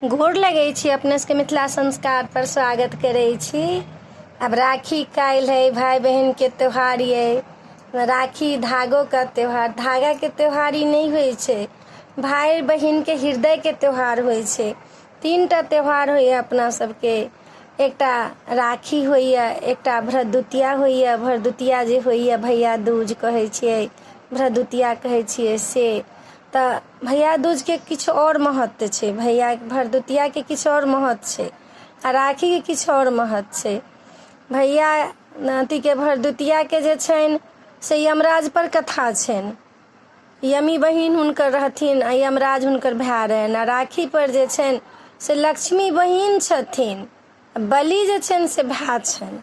गोर लगै छी अपने सबके। मिथिला संस्कार पर स्वागत करै छी। आब राखी काल्हि है, भाई बहन के त्योहार ये। राखी धागो का त्योहार, धागा के त्योहार ई नहि होइ छै, भाई बहन के हृदय के त्योहार होइ छै। तीन टा त्योहार होइए अपना सबके। एकटा राखी होइए, एकटा भरदुतिया होइए। भरदुतिया जे होइए, भैया दूज कहै छियै, भरदुतिया कहै छियै, से तऽ भैया दूजके किछु आओर महत्व छै, भैया भरदुतियाके किछु आओर महत्व छै आ राखीके किछु आओर महत्व छै। भैया अथीके भरदुतियाके जे छनि से यमराजपर कथा छनि। यमी बहिन हुनकर रहथिन आ यमराज हुनकर भाय रहनि। आ राखीपर जे छनि से लक्ष्मी बहिन छथिन, बलि जे छनि से भाय छनि।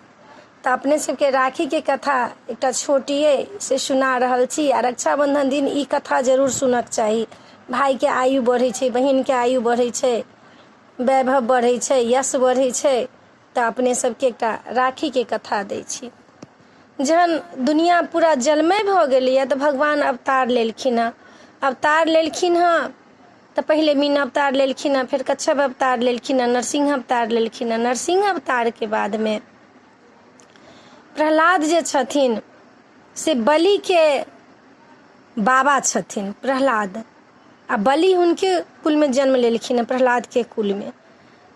तऽ अपने सबके राखीके कथा एकटा छोट अइ से सुना रहल छी। आ रक्षाबन्धन दिन ई कथा जरूर सुनऽके चाही। भायके आयु बढ़ै छै, बहिनके आयु बढ़ै छै, वैभव बढ़ै छै, यश बढ़ै छै। तऽ अपने सबके एकटा राखीके कथा दै छी। जहन दुनिआ पूरा जलमय भऽ गेलैए तऽ भगवान अवतार लेलखिन हँ। अवतार लेलखिन हँ तऽ पहिले मीन अवतार लेलखिन हँ, फेर कच्छप अवतार लेलखिन हँ, नरसिंह अवतार लेलखिन हँ। नरसिंह अवतारके बादमे प्रहलाद जे छथिन से बलिके बाबा छथिन प्रहलाद, आ बलि हुनके कुलमे जन्म लेलखिन हँ, प्रहलादके कुलमे।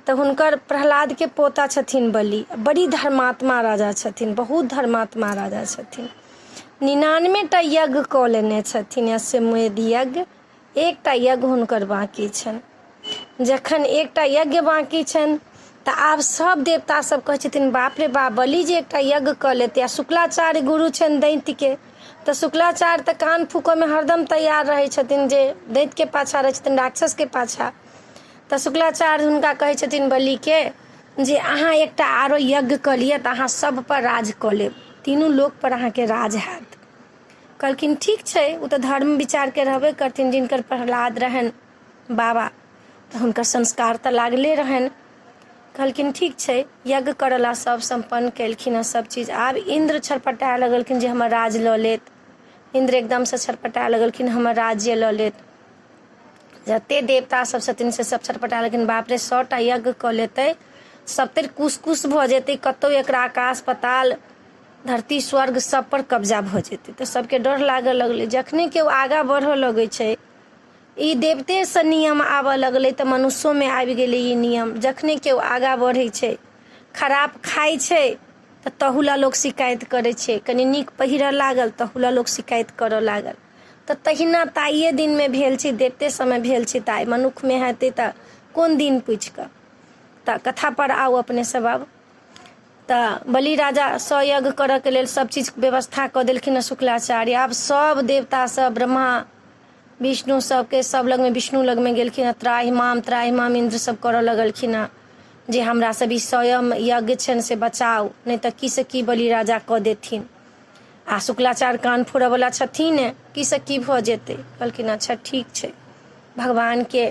तऽ हुनकर प्रहलादके पोता छथिन बलि। बड़ी धर्मात्मा राजा छथिन, बहुत धर्मात्मा राजा छथिन। 99 टा यज्ञ कऽ लेने छथिन, अश्वमेध यज्ञ। एकटा यज्ञ हुनकर बाँकी छनि। जखन एकटा यज्ञ बाँकी छनि तऽ आब सब देवता सब कहै छथिन, बाप रे बाप, बलि जे एकटा यज्ञ कऽ लेतै। आ शुक्लाचार्य गुरु छनि दैत्यके, तऽ शुक्लाचार्य तऽ कान फूकऽमे हरदम तैयार रहै छथिन, जे दैत्यके पाछाँ रहै छथिन, राक्षसके पाछाँ। तऽ शुक्लाचार्य हुनका कहै छथिन बलिके जे अहाँ एकटा आरो यज्ञ कऽ लिअ तऽ अहाँ सबपर राज कऽ लेब, तीनू लोकपर अहाँके राज हैत। कहलखिन ठीक छै। ओ तऽ धर्म विचारके रहबे करथिन। जिनकर प्रहलाद रहनि बाबा, तऽ हुनकर संस्कार तऽ लागले रहनि। कहलखिन ठीक छै। यज्ञ करला सब सम्पन्न केलखिन हँ सब चीज। आब इन्द्र छटपटाए लगलखिन जे हमर राज लऽ लेत। इन्द्र एकदमसँ छटपटाए लगलखिन, हमर राज्य लऽ लेत। जते देवता सब छथिन से सब छटपटा लेकिन बाप रे, 100 टा यज्ञ कऽ लेतै, सबतरि कुश कुश भऽ जेतै, कतौ एकरा आकाश पताल धरती स्वर्ग सब पर कब्जा भऽ जेतै। तऽ सबके डर लागऽ लगलै। जखने केओ आगाँ बढ़ऽ लगै छै, ई देवतेसँ नियम आबऽ लगलै तऽ मनुष्योमे आबि गेलै ई नियम। जखने केओ आगाँ बढ़ै छै, खराब खाइ छै तऽ तहू लए लोक शिकायत करै छै, कनि नीक पहिरऽ लागल तहू लए लोक शिकायत करऽ लागल। तऽ तहिना ताहिए दिनमे भेल छै, देवते समय भेल छै, तऽ आइ मनुखमे हेतै तऽ कोन दिन पूछि कऽ। तऽ कथापर आउ अपने सब। आब तऽ बलि राजा सौ यज्ञ करऽके लेल सब चीज व्यवस्था कऽ देलखिन हँ शुक्लाचार्य। आब सब देवता सब ब्रह्मा विष्णु सबके सब लगमे, विष्णु लगमे गेलखिन हँ। त्राहिमाम त्राहिमाम इन्द्र सब करऽ लगलखिन हँ जे हमरा सब ई स्वयं यज्ञ छनि से बचाउ, नहि तऽ की से की बलि राजा कऽ देथिन। आ शुक्लाचार्य कान फोड़ऽवला छथिन, की से की भऽ जेतै। कहलखिन अच्छा ठीक छै। भगवानके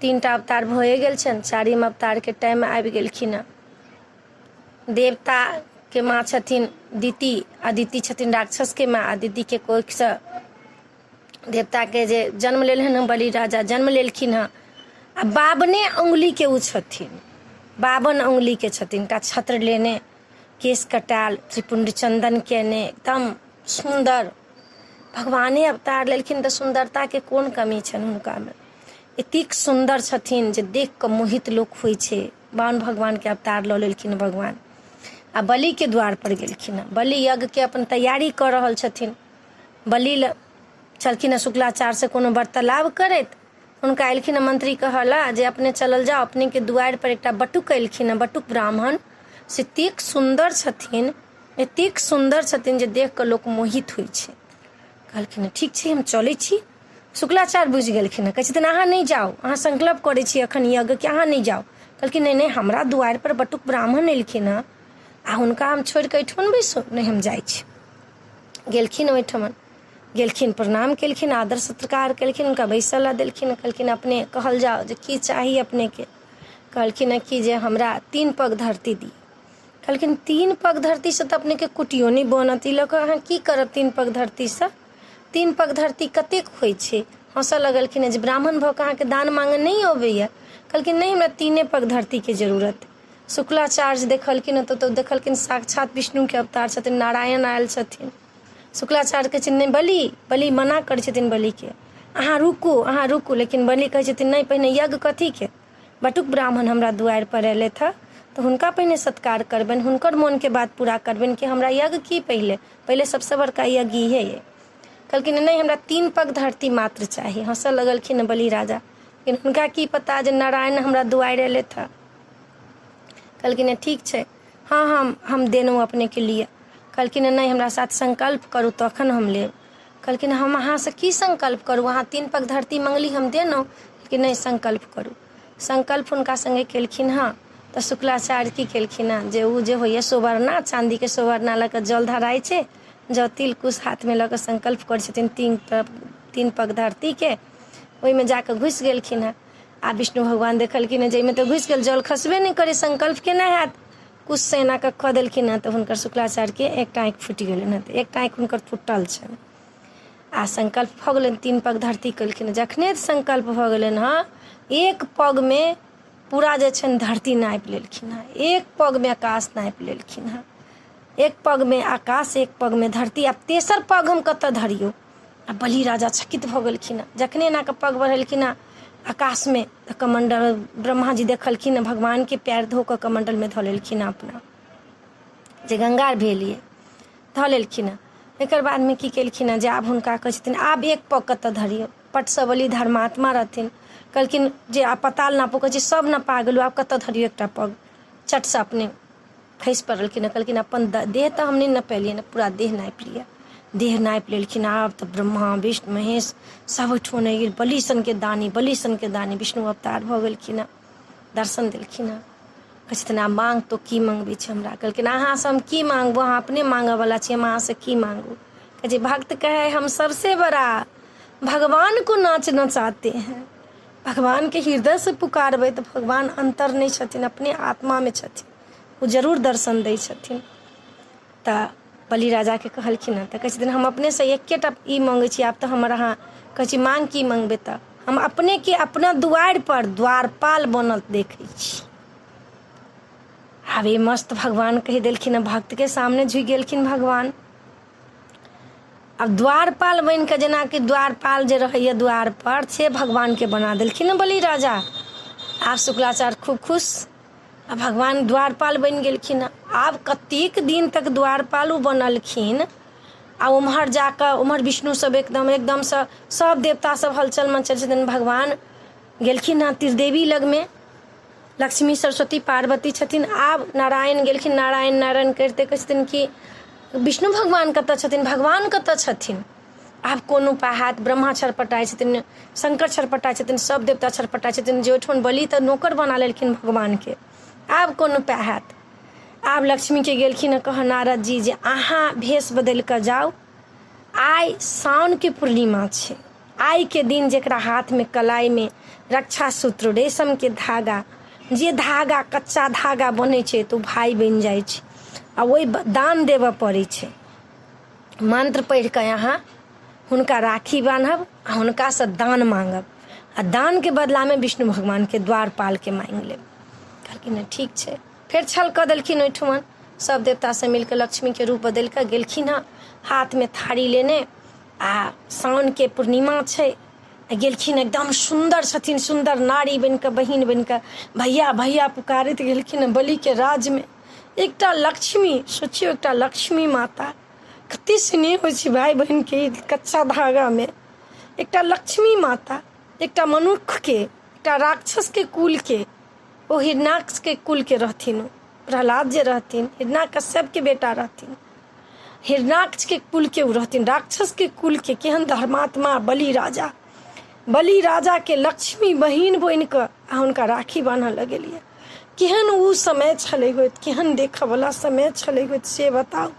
3 टा अवतार भए गेल छनि, चारिम अवतारके टाइम आबि गेलखिन हँ। देवताके माँ छथिन दिति, अदिति छथिन राक्षसके माँ। अदितिके कोखिसँ देवताके जे जन्म लेलनि हँ, बलि राजा जन्म लेलखिन हँ। आ बाबने उंगलीके ओ छथिन, 52 उंगलीके छथिन। एकटा छत्र लेने, केश कटायल, त्रिपुण्ड चन्दन केने, एकदम सुन्दर। भगवाने अवतार लेलखिन तऽ सुन्दरताके कोन कमी छनि हुनकामे? एतेक सुन्दर छथिन जे देख कऽ मोहित लोक होइ छै। 52 भगवानके अवतार लऽ लेलखिन भगवान आ बलिके द्वारपर गेलखिन हँ। बलि यज्ञके अपन तैयारी कऽ रहल छथिन। बलि छलखिन हँ शुक्लाचार्यसँ कोनो वार्तालाप करैत। हुनका एलखिन हँ मंत्री कहला जे अपने चलल जाउ, अपनेके दुआरिपर एकटा बटुक एलखिन हँ, बटुक ब्राह्मण, से एतेक सुन्दर छथिन, एतेक सुन्दर छथिन जे देख कऽ लोक मोहित होइ छै। कहलखिन ठीक छै, हम चलै छी। शुक्लाचार्य बुझि गेलखिन हँ। कहै छथिन अहाँ नहि जाउ, अहाँ संकल्प करै छी एखन यज्ञके, अहाँ नहि जाउ। कहलखिन नहि नहि, हमरा दुआरिपर बटुक ब्राह्मण एलखिन हँ आ हुनका हम छोड़ि कऽ एहिठमन बैसू? नहि, हम जाइ छी। गेलखिन ओहिठमन, गेलखिन, प्रणाम केलखिन, आदर सत्कार केलखिन, हुनका बैसऽ लए देलखिन। कहलखिन अपने कहल जाउ जे की चाही अपनेके। कहलखिन हँ कि जे हमरा 3 पग धरती दिअ। कहलखिन 3 पग धरतीसँ तऽ अपनेके कुटियो नहि बनत, ई लऽ कऽ अहाँ की करब 3 पग धरतीसँ? 3 पग धरती कतेक होइ छै? हँसऽ लगलखिन जे ब्राह्मण भऽ कऽ अहाँके दान मांगऽ नहि अबैए। कहलखिन नहि, हमरा तीने पग धरतीके जरूरत। शुक्लाचार्य देखलखिन तऽ देखलखिन साक्षात विष्णुके अवतार छथिन, नारायण आयल छथिन। शुक्लाचार्य कहै छथिन नहि बलि, बलि मना करै छथिन बलिके, अहाँ रुकू, अहाँ रुकू। लेकिन बलि कहै छथिन नहि, पहिने यज्ञ कथीके? बटुक ब्राह्मण हमरा दुआरि पर अयलथि हँ तऽ हुनका पहिने सत्कार करबनि, हुनकर मोनके बात पूरा करबनि कि हमरा यज्ञ की, पहिले पहिले सबसँ बड़का यज्ञ इहे अइ। कहलखिन नहि, हमरा 3 पग धरती मात्र चाही। हँसऽ लगलखिन बलि राजा, लेकिन हुनका की पता जे नारायण हमरा दुआरि अयलथि हँ। कहलखिन ठीक छै, हँ हम देलहुँ अपनेके लिए। कहलखिन नहि, हमरा साथ संकल्प करू तखन हम लेब। कहलखिन हम अहाँसँ की संकल्प करू, अहाँ 3 पग धरती मंगली, हम देलहुँ। कहलखिन नहि, संकल्प करू। संकल्प हुनका सङ्गे केलखिन हँ। तऽ शुक्लाचार्य की केलखिन हँ जे ओ जे होइए सोबरना, चाँदीके सोबरना लऽ कऽ जल धराइ छै, जँ तिल कुश हाथमे लऽ कऽ संकल्प करै छथिन 3 पग धरतीके, ओहिमे जाकऽ घुसि गेलखिन हँ। आ विष्णु भगवान देखलखिन हँ जाहिमे तऽ घुसि गेल, जल खसबे नहि करै, संकल्प केना हैत? कुशसँ एना कऽ कऽ देलखिन हँ तऽ हुनकर शुक्लाचार्यके एकटा आँखि फूटि गेलनि हँ, तऽ एकटा आँखि हुनकर फूटल छनि। आ संकल्प भऽ गेलनि, 3 पग धरती केलखिन। जखने संकल्प भऽ गेलनि हँ, 1 पगमे पूरा जे छनि धरती नापि लेलखिन हँ, 1 पगमे आकाश नापि लेलखिन हँ, 1 पगमे आकाश, 1 पगमे धरती। आब तेसर पग हम कतऽ धरियौ? आ बलि राजा चकित भऽ गेलखिन हँ। जखने एना कऽ पग बढ़ेलखिन हँ आकाशमे तऽ कमण्डल ब्रह्माजी देखलखिन हँ, भगवानके पैर धो कऽ कमण्डलमे धऽ लेलखिन हँ, अपना जे गंगा भेल ये धऽ लेलखिन हँ। एकर बादमे की केलखिन हँ जे आब हुनका कहै छथिन आब 1 पग कतऽ धरियौ? पटसँ बलि धर्मात्मा रहथिन, कहलखिन जे आब पताल नापू, कहै छै सब नपा गेलहुँ, आब कतऽ धरियौ एकटा पग? चटसँ अपने खसि पड़लखिन हँ। कहलखिन अपन देह तऽ हम नहि नपेलियै ने, पूरा देह नापि लिअ। देह नापि लेलखिन। आब तऽ ब्रह्मा विष्णु महेश सब ओहिठुन गेल, बलि सनके दानी, बलि सनके दानी विष्णु अवतार भऽ गेलखिन हँ, दर्शन देलखिन हँ। कहै छथिन आब माँग तो की मँगबै छै हमरा? कहलखिन अहाँसँ हम की माँगबो, अहाँ अपने माँगऽवला छी, हम अहाँसँ की माँगू? कहै छै भक्त कहै हम सबसे बड़ा भगवान को नाच नचाते हैं। भगवानके हृदयसँ पुकारबै तऽ भगवान अन्तर नहि छथिन, अपने आत्मामे छथिन, ओ जरूर दर्शन दै छथिन। तऽ बलि राजाके कहलखिन हँ तऽ कहै छथिन हम अपनेसँ एकेटा ई मँगै छी, आब तऽ हमर अहाँ कहै छी माँग की मँगबै? तऽ हम अपनेके अपना दुआरिपर द्वारपाल बनल देखै छी। आब ई मस्त भगवान कहि देलखिन हँ, भक्तके सामने झुकि गेलखिन भगवान। आब द्वारपाल बनि कऽ जेनाकि द्वारपाल जे रहैए द्वारपर, से भगवानके बना देलखिन हँ बलि राजा। आब शुक्लाचार्य खूब खुश, आ भगवान द्वारपाल बनि गेलखिन हँ। आब कतेक दिन तक द्वारपाल ओ बनलखिन। आ उम्हर जाकऽ उम्हर विष्णु सब एकदम एकदमसँ सब देवता सब हलचल मचल छथिन। भगवान गेलखिन हँ त्रिदेवी लगमे, लक्ष्मी सरस्वती पार्वती छथिन। आब नारायण गेलखिन, नारायण नारायण करिते कहै छथिन कि विष्णु भगवान कतऽ छथिन, भगवान कतऽ छथिन? आब कोन उपाय हैत? ब्रह्मा छरपटाइ छथिन, शंकर छरपटाइ छथिन, सब देवता छरपटाइ छथिन जे ओहिठाम बलि तऽ नौकर बना लेलखिन भगवानके, आब कोन उपाय हैत? आब लक्ष्मीके गेलखिन हँ कहऽ नारद जी जे अहाँ भेष बदलि कऽ जाउ, आइ साउनके पूर्णिमा छै, आइके दिन जकरा हाथमे कलाइमे रक्षा सूत्र रेशमके धागा, जे धागा कच्चा धागा बनै छै तऽ ओ भाय बनि जाइ छै, आ ओहि दान देबऽ पड़ै छै। मन्त्र पढ़ि कऽ अहाँ हुनका राखी बान्हब आ हुनकासँ दान माँगब, आ दानके बदलामे विष्णु भगवानके द्वारपालके माँगि लेब। कहलखिन हँ ठीक छै। फेर छल कऽ देलखिन ओहिठुमन, सब देवतासँ मिलि कऽ लक्ष्मीके रूप बदलि कऽ गेलखिन हँ, हाथमे थारी लेने, आ साउनके पूर्णिमा छै, आ गेलखिन एकदम सुन्दर छथिन, सुन्दर नारी बनि कऽ, बहिन बनि कऽ भैया भैया पुकारैत गेलखिन हँ बलिके राजमे। एकटा लक्ष्मी, सोचियौ एकटा लक्ष्मी माता कते स्नेह होइ छै भाय बहिनके कच्चा धागामे। एकटा लक्ष्मी माता एकटा मनुक्खके, एकटा राक्षसके कुलके, ओ हिरणाक्षके कुलके रहथिन, ओ प्रहलाद जे रहथिन हिरणाकश्यपके बेटा रहथिन, हिरणाक्षके कुलके ओ रहथिन, राक्षसके कुलके केहन धर्मात्मा बलि राजा, बलि राजाके लक्ष्मी बहिन बनि कऽ आ हुनका राखी बान्हऽ लगेलियै। केहन ओ समय छलै होइत, केहन देखऽवला समय छलै होइत से बताउ।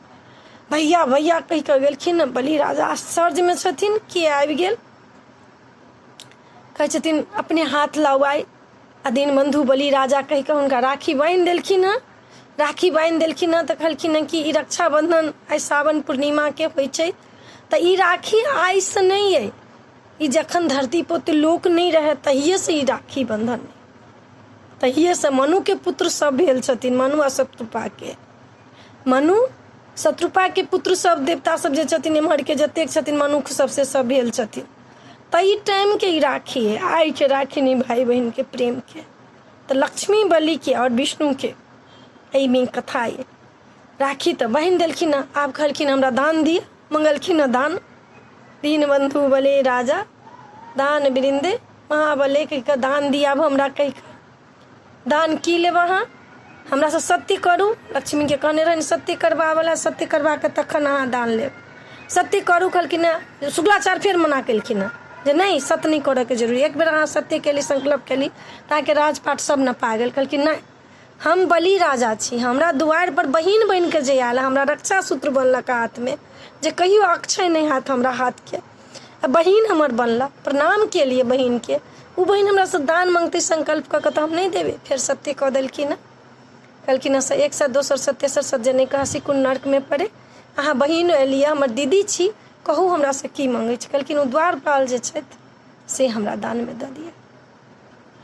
भैया भैया कहि कऽ गेलखिन, बलि राजा आश्चर्यमे छथिन, के आबि गेल? कहै छथिन अपने हाथ लाउ आइ। आ दीनबन्धु बलि राजा कहि कऽ हुनका राखी बान्हि देलखिन हँ। राखी बान्हि देलखिन हँ तऽ कहलखिन हँ कि ई रक्षाबन्धन आइ सावन पूर्णिमाके होइ छै, तऽ ई राखी आइसँ नहि अइ, ई जखन धरती पर ओते लोक नहि रहै तहिएसँ ई राखी बन्धन अइ। तहिएसँ मनुके पुत्र सब भेल छथिन, मनु आ शत्रुपाके। मनु शत्रुपाके पुत्र सब देवता सब जे छथिन एम्हरके जतेक छथिन मनुख सब, से सब भेल छथिन। ताहि टाइमके ई राखी है, आइके राखी नहि भाय बहिनके प्रेमके। तऽ लक्ष्मी बलिके आओर विष्णुके एहिमे कथा अइ। राखी तऽ बान्हि देलखिन हँ, आब कहलखिन हमरा दान दिअ, मङ्गलखिन हँ दान। दीनबन्धु बले राजा दान वृन्दे महाबले कहि कऽ दान दिअ आब हमरा कहि कऽ। दान की लेब अहाँ? हमरासँ सत्य करू। लक्ष्मीके कहने रहनि सत्य करबाबऽ लए, सत्य करबा कऽ तखन अहाँ दान लेब। सत्य करू कहलखिन हँ। शुक्लाचार्य फेर मना केलखिन हँ जे नहि, सत्य नहि करऽके जरूरी। एक बेर अहाँ सत्य केली, संकल्प केली, तऽ अहाँके राजपाट सब नपा गेल। कहलखिन नहि, हम बलि राजा छी, हमरा दुआरिपर बहिन बनि कऽ जे आयल, हमरा रक्षा सूत्र बनलक हाथमे, जे कहियो अक्षय नहि हैत हमरा हाथके, आ बहिन हमर बनलक, प्रणाम केलियै बहिनके, ओ बहिन हमरासँ दान मङ्गतै संकल्प कऽ कऽ तऽ हम नहि देबै? फेर सत्य कऽ देलखिन हँ। कहलखिन हँ, एक सत्य, दोसर सत्य, तेसर सत्य जे नहि कहसी कोन नर्कमे पड़े। अहाँ बहिन एलियै, हमर दीदी छी, कहू हमरासँ की मङ्गै छी? कहलखिन ओ द्वारपाल जे छथि से हमरा दानमे दऽ दिअ,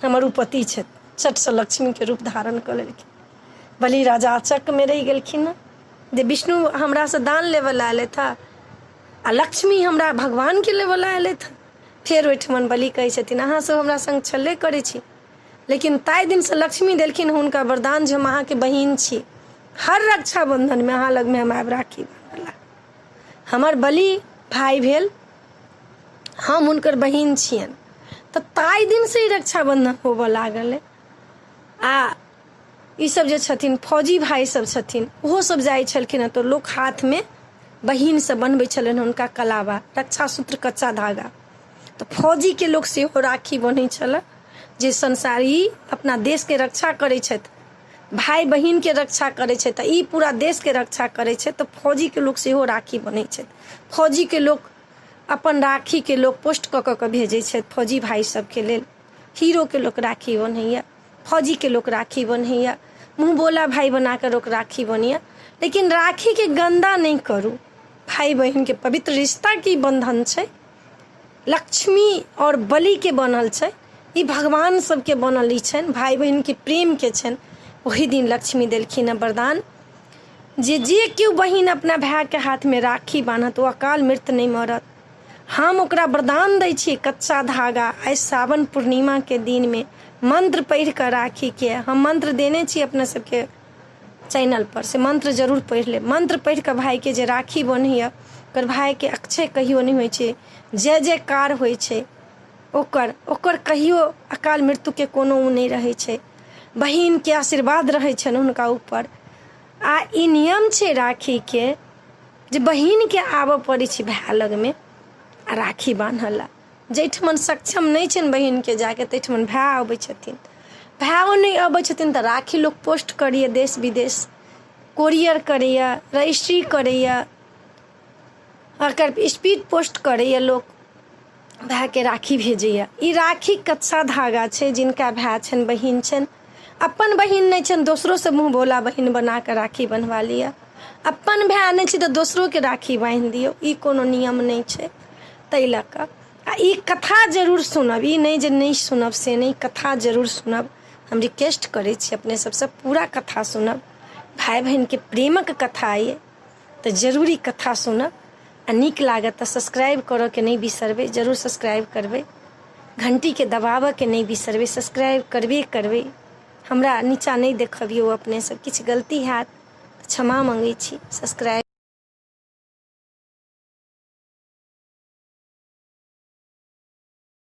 हमर ओ पति छथि। चटसँ लक्ष्मीके रूप धारण कऽ लेलखिन। बलि राजा अचकमे रहि गेलखिन हँ जे विष्णु हमरासँ दान लेबऽ लए एलथि हँ आ लक्ष्मी हमरा भगवानके लेबऽ लए एलथि हँ। फेर ओहिठमन बलि कहै छथिन, अहाँ सब हमरा सङ्ग छले करै छी, लेकिन ताहि दिनसँ लक्ष्मी देलखिन हुनका वरदान जे हम अहाँके बहिन छी, हर रक्षाबन्धनमे अहाँ लगमे हम आयब राखी बान्हऽ लए। हमर बलि भाय भेल, हम हुनकर बहिन छियनि। तऽ ताहि दिनसँ ई रक्षाबन्धन होबऽ लागल अइ। आ ईसभ जे छथिन फौजी भाय सब छथिन, ओहो सब जाइ छलखिन हँ तऽ लोक हाथमे बहिनसँ बन्हबै छलनि हुनका कलावा, रक्षा सूत्र, कच्चा धागा। तऽ फौजीके लोक सेहो राखी बन्है छलए जे संसार ई अपना देशके रक्षा करै छथि, भाय बहिनके रक्षा करै छथि, तऽ ई पूरा देशके रक्षा करै छथि। तऽ फौजीके लोक सेहो राखी बन्है छथि। फौजीके लोक अपन राखीके लोक पोस्ट कऽ कऽ के भेजै छथि फौजी भाय सबके लेल। हीरोके लोक राखी बन्हैए, फौजीके लोक राखी बन्हैए, मुँह बोला भाय बनाकऽ लोक राखी बन्हैए। लेकिन राखीके गन्दा नहि करू। भाय बहिनके पवित्र रिश्ताके ई बन्धन छै, लक्ष्मी आओर बलिके बनल छै, ई भगवान सबके बनल ई छनि, भाय बहिनके प्रेमके छनि। ओहि दिन लक्ष्मी देलखिन हँ वरदान जे जे केओ बहिन अपना भायके हाथमे राखी बान्हत ओ अकाल मृत्यु नहि मरत। हम ओकरा वरदान दै छी कच्चा धागा। आइ सावन पूर्णिमाके दिनमे मन्त्र पढ़ि कऽ राखीके, हम मन्त्र देने छी अपना सबके चैनलपर, से मन्त्र जरूर पढ़ि लेब। मन्त्र पढ़ि कऽ भायके जे राखी बन्हैए ओकर भायके अक्षय कहियो नहि होइ छै, जय जयकार होइ छै ओकर, ओकर कहियो अकाल मृत्युके कोनो ओ नहि रहै छै, बहिनके आशीर्वाद रहै छनि हुनका ऊपर। आ ई नियम छै राखीके जे बहिनके आबऽ पड़ै छै भाय लगमे आ राखी बान्हऽ लए। जाहिठमन सक्षम नहि छनि बहिनके जाके ताहिठमन भाय अबै छथिन। भायो नहि अबै छथिन तऽ राखी लोक पोस्ट करैए, देश विदेश कोरियर करैए, रजिस्ट्री करैए, एकर स्पीड पोस्ट करैए, लोक भायके राखी भेजैए। ई राखी कच्चा धागा छै। जिनका भाय छनि, बहिन छनि, अपन बहिन नहि छनि, दोसरोसँ मुँह बोला बहिन बना कऽ राखी बन्हवा लिअ। अपन भाय नहि छै तऽ दोसरोके राखी बान्हि दियौ, ई कोनो नियम नहि छै। ताहि लऽ कऽ आ ई कथा जरूर सुनब, ई नहि जे नहि सुनब से नहि, कथा जरूर सुनब। हम रिक्वेस्ट करै छी अपने सबसँ, पूरा कथा सुनब। भाय बहिनके प्रेमक कथा अइ तऽ जरूरी कथा सुनब। आ नीक लागत तऽ सब्सक्राइब करऽके नहि बिसरबै, जरूर सब्सक्राइब करबै, घण्टीके दबाबऽके नहि बिसरबै, सब्सक्राइब करबे करबै। हमरा नीचाँ नहि देखबियौ अपने सब, किछु गलती हैत तऽ क्षमा मङ्गै छी। सब्सक्राइब।